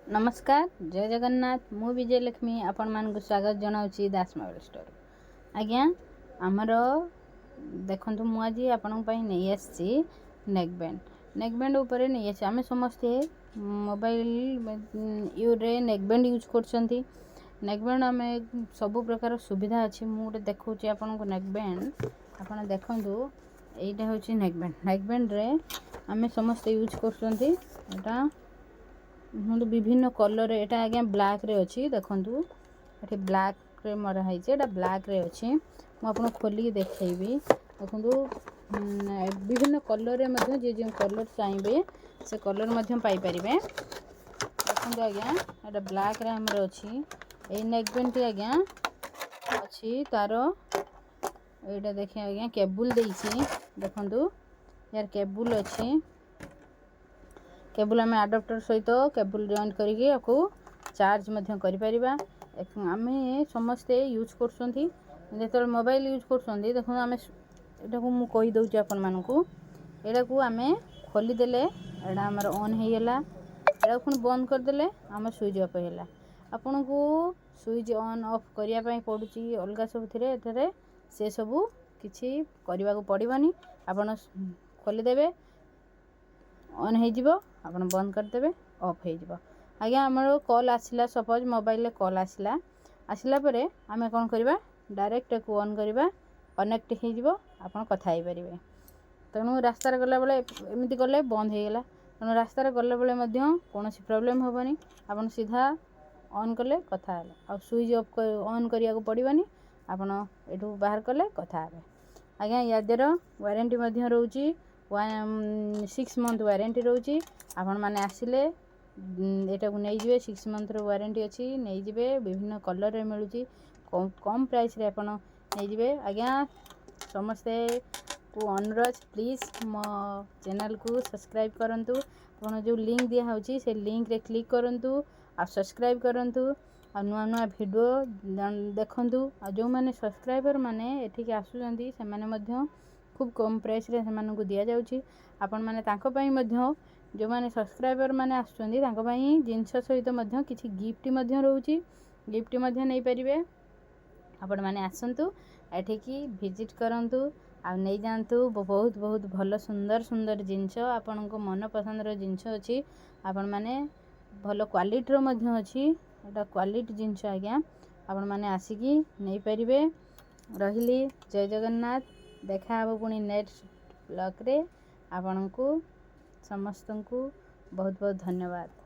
ନମସ୍କାର, ଜୟ ଜଗନ୍ନାଥ। ମୁଁ ବିଜୟଲକ୍ଷ୍ମୀ ଆପଣମାନଙ୍କୁ ସ୍ୱାଗତ ଜଣାଉଛି ଦାସ ମୋବାଇଲ ଷ୍ଟୋର। ଆଜ୍ଞା, ଆମର ଦେଖନ୍ତୁ, ମୁଁ ଆଜି ଆପଣଙ୍କ ପାଇଁ ନେଇ ଆସିଛି ନେକ୍ ବ୍ୟାଣ୍ଡ। ନେକ୍ ବ୍ୟାଣ୍ଡ ଉପରେ ନେଇ ଆସିଛି। ଆମେ ସମସ୍ତେ ମୋବାଇଲ ୟୁରେ ନେକ୍ ବ୍ୟାଣ୍ଡ ୟୁଜ୍ କରୁଛନ୍ତି। ନେକ୍ ବ୍ୟାଣ୍ଡ ଆମେ ସବୁ ପ୍ରକାର ସୁବିଧା ଅଛି। ମୁଁ ଗୋଟେ ଦେଖାଉଛି ଆପଣଙ୍କୁ ନେକ୍ ବ୍ୟାଣ୍ଡ। ଆପଣ ଦେଖନ୍ତୁ, ଏଇଟା ହେଉଛି ନେକ୍ ବ୍ୟାଣ୍ଡ। ନେକ୍ ବ୍ୟାଣ୍ଡରେ ଆମେ ସମସ୍ତେ ୟୁଜ୍ କରୁଛନ୍ତି। ଏଇଟା ଦେଖନ୍ତୁ, ବିଭିନ୍ନ କଲର୍। ଏଇଟା ଆଜ୍ଞା ବ୍ଲାକ୍ରେ ଅଛି। ଦେଖନ୍ତୁ, ଏଠି ବ୍ଲାକ୍ରେ ମରା ହେଇଛି। ଏଇଟା ବ୍ଲାକ୍ରେ ଅଛି। ମୁଁ ଆପଣଙ୍କୁ ଖୋଲିକି ଦେଖେଇବି। ଦେଖନ୍ତୁ, ବିଭିନ୍ନ କଲର୍ରେ ମଧ୍ୟ, ଯିଏ ଯେଉଁ କଲର୍ ଚାହିଁବେ ସେ କଲର୍ ମଧ୍ୟ ପାଇପାରିବେ। ଦେଖନ୍ତୁ ଆଜ୍ଞା, ଏଇଟା ବ୍ଲାକ୍ରେ ଆମର ଅଛି। ଏଇ ନେକ୍ ବ୍ୟାଣ୍ଡଟି ଆଜ୍ଞା ଅଛି ତାର। ଏଇଟା ଦେଖି ଆଜ୍ଞା, କେବୁଲ୍ ଦେଇଛି। ଦେଖନ୍ତୁ, ୟାର କେବୁଲ୍ ଅଛି। କେବୁଲ୍ ଆମେ ଆଡପ୍ଟର ସହିତ କେବୁଲ୍ ଜଏଣ୍ଟ କରିକି ୟାକୁ ଚାର୍ଜ ମଧ୍ୟ କରିପାରିବା। ଆମେ ସମସ୍ତେ ୟୁଜ୍ କରୁଛନ୍ତି ଯେତେବେଳେ ମୋବାଇଲ ୟୁଜ୍ କରୁଛନ୍ତି। ଦେଖନ୍ତୁ, ଆମେ ଏଇଟାକୁ ମୁଁ କହିଦେଉଛି ଆପଣମାନଙ୍କୁ। ଏଇଟାକୁ ଆମେ ଖୋଲିଦେଲେ ଏଇଟା ଆମର ଅନ୍ ହେଇଗଲା। ଏଇଟାକୁ ପୁଣି ବନ୍ଦ କରିଦେଲେ ଆମର ସୁଇଚ୍ ଅଫ୍ ହେଇଗଲା। ଆପଣଙ୍କୁ ସୁଇଚ୍ ଅନ୍ ଅଫ୍ କରିବା ପାଇଁ ପଡ଼ୁଛି ଅଲଗା ସବୁଥିରେ। ଏଥିରେ ସେସବୁ କିଛି କରିବାକୁ ପଡ଼ିବନି। ଆପଣ ଖୋଲିଦେବେ, ଅନ୍ ହେଇଯିବ। ଆପଣ ବନ୍ଦ କରିଦେବେ, ଅଫ୍ ହେଇଯିବ। ଆଜ୍ଞା, ଆମର କଲ୍ ଆସିଲା, ସପୋଜ୍ ମୋବାଇଲରେ କଲ୍ ଆସିଲା। ଆସିଲା ପରେ ଆମେ କ'ଣ କରିବା? ଡାଇରେକ୍ଟ ଏକୁ ଅନ୍ କରିବା, କନେକ୍ଟ ହେଇଯିବ, ଆପଣ କଥା ହେଇପାରିବେ। ତେଣୁ ରାସ୍ତାରେ ଗଲାବେଳେ ଏମିତି କଲେ ବନ୍ଦ ହେଇଗଲା। ତେଣୁ ରାସ୍ତାରେ ଗଲାବେଳେ ମଧ୍ୟ କୌଣସି ପ୍ରୋବ୍ଲେମ୍ ହେବନି। ଆପଣ ସିଧା ଅନ୍ କଲେ କଥା ହେଲେ, ଆଉ ସୁଇଚ୍ ଅଫ୍ ଅନ୍ କରିବାକୁ ପଡ଼ିବନି। ଆପଣ ଏଠୁ ବାହାର କଲେ କଥା ହେବେ। ଆଜ୍ଞା, ୟା ଦେହର ୱାରେଣ୍ଟି ମଧ୍ୟ ରହୁଛି। 6 ମନ୍ଥ ୱାରେଣ୍ଟି ରହୁଛି। ଆପଣମାନେ ଆସିଲେ ଏଇଟାକୁ ନେଇଯିବେ। 6 ମନ୍ଥର ୱାରେଣ୍ଟି ଅଛି, ନେଇଯିବେ। ବିଭିନ୍ନ କଲର୍ରେ ମିଳୁଛି। କମ୍ କମ୍ ପ୍ରାଇସ୍ରେ ଆପଣ ନେଇଯିବେ। ଆଜ୍ଞା, ସମସ୍ତେକୁ ଅନୁରୋଧ, ପ୍ଲିଜ୍ ମୋ ଚ୍ୟାନେଲ୍କୁ ସବସ୍କ୍ରାଇବ୍ କରନ୍ତୁ। ଆପଣ ଯେଉଁ ଲିଙ୍କ୍ ଦିଆହେଉଛି, ସେ ଲିଙ୍କ୍ରେ କ୍ଲିକ୍ କରନ୍ତୁ ଆଉ ସବସ୍କ୍ରାଇବ୍ କରନ୍ତୁ ଆଉ ନୂଆ ନୂଆ ଭିଡ଼ିଓ ଦେଖନ୍ତୁ। ଆଉ ଯେଉଁମାନେ ସବସ୍କ୍ରାଇବର୍ ମାନେ ଏଠିକି ଆସୁଛନ୍ତି, ସେମାନେ ମଧ୍ୟ ଖୁବ୍ କମ୍ ପ୍ରାଇସ୍ରେ ସେମାନଙ୍କୁ ଦିଆଯାଉଛି। ଆପଣମାନେ ତାଙ୍କ ପାଇଁ ମଧ୍ୟ, ଯେଉଁମାନେ ସବସ୍କ୍ରାଇବର୍ ମାନେ ଆସୁଛନ୍ତି, ତାଙ୍କ ପାଇଁ ଜିନିଷ ସହିତ ମଧ୍ୟ କିଛି ଗିଫ୍ଟ ମଧ୍ୟ ରହୁଛି। ଗିଫ୍ଟ ମଧ୍ୟ ନେଇପାରିବେ। ଆପଣମାନେ ଆସନ୍ତୁ, ଏଠିକି ଭିଜିଟ୍ କରନ୍ତୁ ଆଉ ନେଇଯାଆନ୍ତୁ। ବହୁତ ବହୁତ ଭଲ, ସୁନ୍ଦର ସୁନ୍ଦର ଜିନିଷ, ଆପଣଙ୍କ ମନ ପସନ୍ଦର ଜିନିଷ ଅଛି। ଆପଣମାନେ ଭଲ କ୍ୱାଲିଟିର ମଧ୍ୟ ଅଛି। ଏଇଟା କ୍ୱାଲିଟି ଜିନିଷ ଆଜ୍ଞା। ଆପଣମାନେ ଆସିକି ନେଇପାରିବେ। ରହିଲି, ଜୟ ଜଗନ୍ନାଥ। ଦେଖା ହେବ ପୁଣି ନେକ୍ସଟ ବ୍ଲଗ୍ରେ। ଆପଣଙ୍କୁ ସମସ୍ତଙ୍କୁ ବହୁତ ବହୁତ ଧନ୍ୟବାଦ।